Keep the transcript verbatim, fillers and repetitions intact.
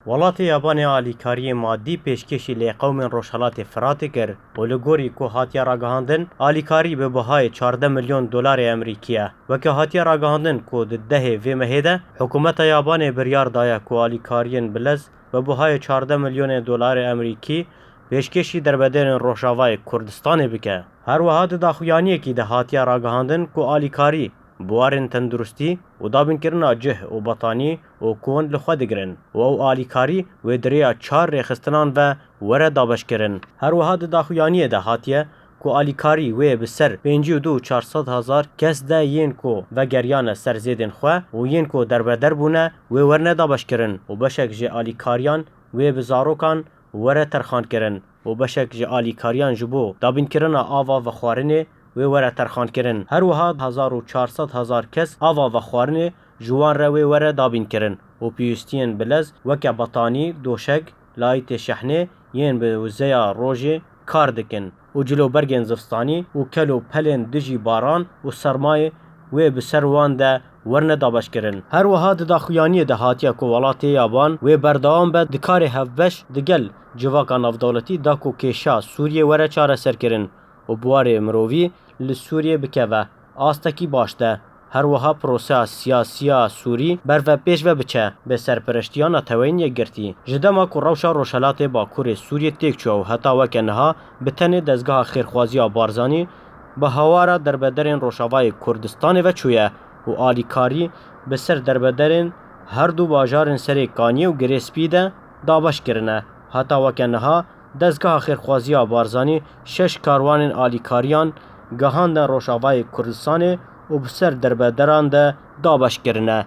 Welatê Yabanê alîkariyê madî pêşkêşî lê qewmên Rojhelatê Firatê kir û li gorî ku hatiye ragihandin, alîkarî bi bihayê çardeh milyon dolarê Emerîkî ye. Weke hatiye ragihandin ku di dehê vê mehê de hikûmeta Yabanê biryar daye ku alîkariyên bilez bi bihayê çardeh milyonê dolarê Emerîkî pêşkêşî derbederên Rojavayê Kurdistanê bike. Her wiha di daxuyaniyekî de hatiye ragihandin ku alîkarî, buwarên tenduristî û dabînkirina cih û betanî û kon li xwe digirin û ew alîkarî wê di rêya çar rêxistinan ve were dabeşkirin. Her wiha di daxuyaniyê de hatiye ku alîkarî wê bi ser pêncî û du û çar sed hezar kes de yên ku vegeriyane ser zêdên xwe û yên ku derbeder bûne wê werne dabeşkirin û beşek ji alîkariyan wê bi zarokan were terxankirin û beşek ji alîkariyan ji bo dabînkirina ava vexwarinê wê were terxankirin. Her wiha hezar û çar sed hezar kes ava vexwarinê ji wan re wê were dabînkirin û pêwîstiyên bilez weke betanî, doşek, layîtê şehnê yên bi wizeya rojê kar dikin û cilobergên zivistanî û kel û pelên dijî baran û sermayê wê bi ser wan de werne dabeşkirin. Her wiha di daxuyaniyê de hatiye ku welatê Yaban wê berdewam be di karê hevbeş digel civaka navdewletî da ku kêşa Sûriyê were çareserkirin û biwarê mirovî li Sûriyê bikeve astekî baş de. Her wiha proseya siyasiya Sûrî berve pêş ve biçe bi serpereştiya Neteweyên Yekgirtî. Ji dema ku rewşa Rojhelatê Bakurê Sûriyê têk çûye û heta weke niha bi tenê dezgeha xêrxwaziya Barzanî bi hawara derbederên Rojavayê Kurdistanê ve çûye û alîkarî bi ser derbederên her du bajarên Serê Kaniyê û Girê Spî de dabeş kirine. Heta weke niha dezgeha xêrxwaziya Barzanî şeş karwanên alîkariyan gihandin Rojavayê Kurdistanê û bi ser derbederan de dabeş kirine.